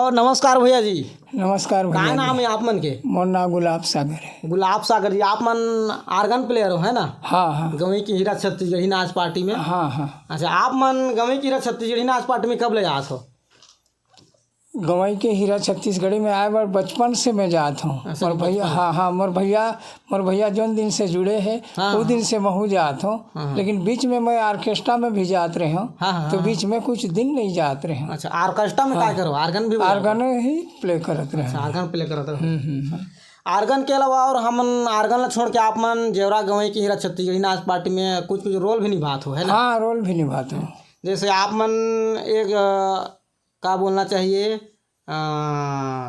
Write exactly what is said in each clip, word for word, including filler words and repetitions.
और नमस्कार भैया जी। नमस्कार भैया जी। का नाम है आप मन के? मोर नाम गुलाब सागर है। गुलाब सागर जी, आप मन आर्गन प्लेयर हो, है ना? हाँ, हाँ। गंवई के हीरा छत्तीसगढ़ी नाच पार्टी में। हाँ, हाँ। अच्छा, आप मन गंवई के हीरा छत्तीसगढ़ी नाच पार्टी में कब ले जात हो? गंवई के हीरा छत्तीसगढ़ी में आए बर बचपन से मैं जात हूँ। अच्छा, मोर भैया, बचपन। हाँ, हाँ, मोर भैया, मोर भैया जोन दिन से जुड़े हैं, हाँ, वो हाँ। दिन से महू जात हूँ। हाँ, हाँ। लेकिन बीच में मैं ऑर्केस्ट्रा में भी जात रहे हूँ, हाँ, हाँ, तो हाँ। बीच में कुछ दिन नहीं जात रहे हूँ। अच्छा, ऑर्केस्ट्रा में हाँ। का करो? आर्गन भी बजाओ? आर्गन ही प्ले करत रहे। अच्छा, आर्गन प्ले करत रहे। हम्म, हम्म, हम्म। आर्गन के अलावा और हमन आर्गन ला छोड़ के आप मन जेवरा गंवई के हीरा छत्तीसगढ़ी नाच पार्टी में कुछ कुछ रोल भी निभात हो, है ना? हाँ, रोल भी निभात हूँ। जैसे आप मन एक, अ, का बोलना चाहिए, अ,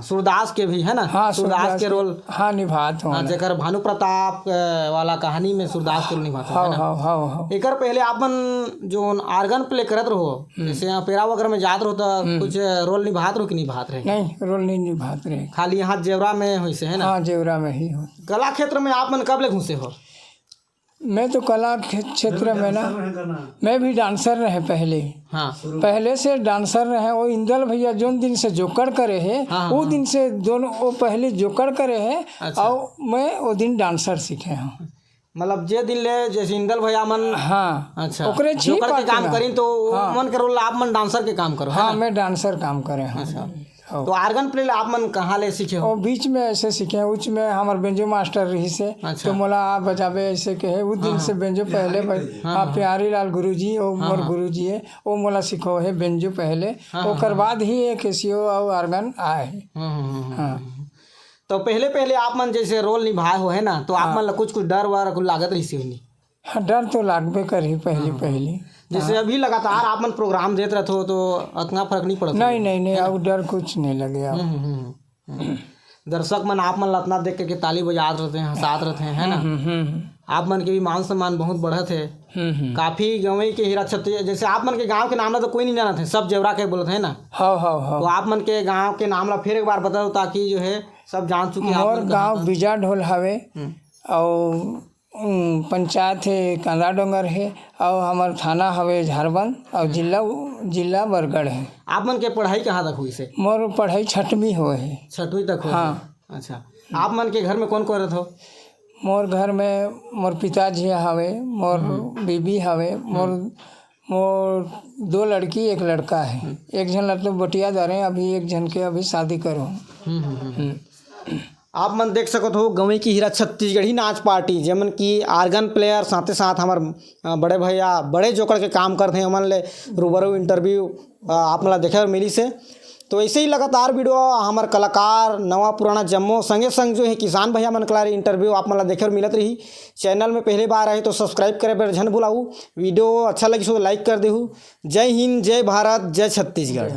सूरदास के भी, है ना? हाँ, सूरदास सूरदास के के, रोल। हाँ, निभात हूँ हाँ, ना। जेकर भानु प्रताप, अ, वाला कहानी में सूरदास के रोल निभात हो, हाँ, है ना? हाँ, हाँ, हाँ। एकर पहले आप मन जो आर्गन प्ले करत रहो, हम्म। जैसे यहाँ पेरा वगैरह में जात रहो, तो हम्म। कुछ रोल निभात रहो कि निभात रहे? नहीं, रोल नहीं निभात रहे। खाली यहाँ जेवरा में होइसे, है ना? हाँ, जेवरा में ही हो। कला क्षेत्र में आप मन कब ले घुसे हो? मैं तो कला क्षे-, क्षेत्र में ना, मैं भी डांसर रहे पहले। हाँ। पहले से डांसर रहे। वो इंदल भैया जोन दिन से जोकड़ करे है, हाँ, हाँ, वो हाँ। दिन से दोनों, वो पहले जोकड़ करे है अच्छा। और मैं वो दिन डांसर सीखे हूँ। मतलब जे दिन ले जैसे इंदल भैया मन हाँ। अच्छा। ओकरे छी जोकड़ के पाते काम ना। करीन तो हाँ। मन के रोल आप मन डांसर के काम करो, है हाँ, ना? मैं डांसर काम करे हूँ। अच्छा। हाँ। तो आर्गन प्ले ला आप मन कहाँ ले सीखे हो? वो बीच में ऐसे सीखे हैं, उच में हमार बेंजो मास्टर रही से, अच्छा। तो मोला आप बजाबे ऐसे कहे, उस दिन हाँ, से हाँ। बेंजो पहले बज-, हाँ, हाँ, हाँ। प्यारी लाल गुरुजी, वो हाँ, मोर हाँ। गुरुजी है, वो मोला सिखो है बेंजो पहले, हाँ, हाँ, ओकर हाँ। बाद ही ये कैसियो और आर्गन आए है। हम्म, हम्म, हम्म, हाँ। हम्म। तो पहले, पहले आप मन जैसे रोल निभाए हो, है ना, तो आप हाँ। मन ला कुछ, कुछ डर वर कुछ लागत रही से नहीं? हाँ, डर तो लागबे करही पहली, हाँ, हाँ। पहली। जैसे हाँ। अभी लगातार आप मन प्रोग्राम देत रहत हो, तो अतना फर्क नहीं पड़त नहीं, होही, नहीं, नहीं, है ना? अब डर कुछ नहीं लगे अब। हम्म, हम्म, हम्म, हम्म। दर्शक मन आप मन ला अतना देख के ताली बजात रहते हैं, हंसात रहते हैं, है ना? हम्म, हम्म, हम्म। आप मन के भी मान सम्मान बहुत बढ़त है। हम्म, हम्म। काफी गंवई के हीरा छत्तीस, जैसे आप मन के गांव के नाम ला तो कोई नहीं जानत है, सब जेवरा के बोलत है ना? हाँ, हाँ, हाँ। तो आप मन के गांव के नाम ला फिर एक बार बताओ, ताकि जो है सब जान चुके आप मोर मन कहाँ गांव का। बीजा ढोल हवे हम्म। और उम, पंचायत हे कांदा डोंगर हे, अउ हमर थाना हवे झारबंद, अउ जिला, जिला बरगढ़ हे। आप मन के पढ़ाई कहाँ तक होइस हे? मोर पढ़ाई छठवीं होए हे। छठवीं तक होए हाँ। हे। अच्छा। आप मन के घर में कौन कौन रहत हो? मोर घर में मोर पिताजी हवे, मोर हम्म। बीबी हवे, मोर, हम्म। मोर दो लड़की, एक लड़का हे। हम्म। एक झन लड़का बटिया दारे, अभी एक झन के अभी शादी करो। हम्म, हम्म, हम्म। हम्म। आप मन देख सकत हो, गंवई के हीरा छत्तीसगढ़ी नाच पार्टी, जेमन की आर्गन प्लेयर, साथे साथ हमर, अ, बड़े भैया, बड़े जोकड़ के काम करथे, ओमन ले रूबरू इंटरव्यू, अ, आप मन ला देखे बर मिलिस हे। तो ऐसे ही लगातार वीडियो हमर कलाकार, नवा पुराना जम्मो, संगे संग जो है किसान भैया मन के ला इंटरव्यू आप मन ला देखे बर मिलत रही। चैनल में पहले बार आए तो सब्सक्राइब करे बर झन भुलाऊ। वीडियो अच्छा लगिस हो तो लाइक कर देहू। जय हिंद, जय भारत, जय छत्तीसगढ़।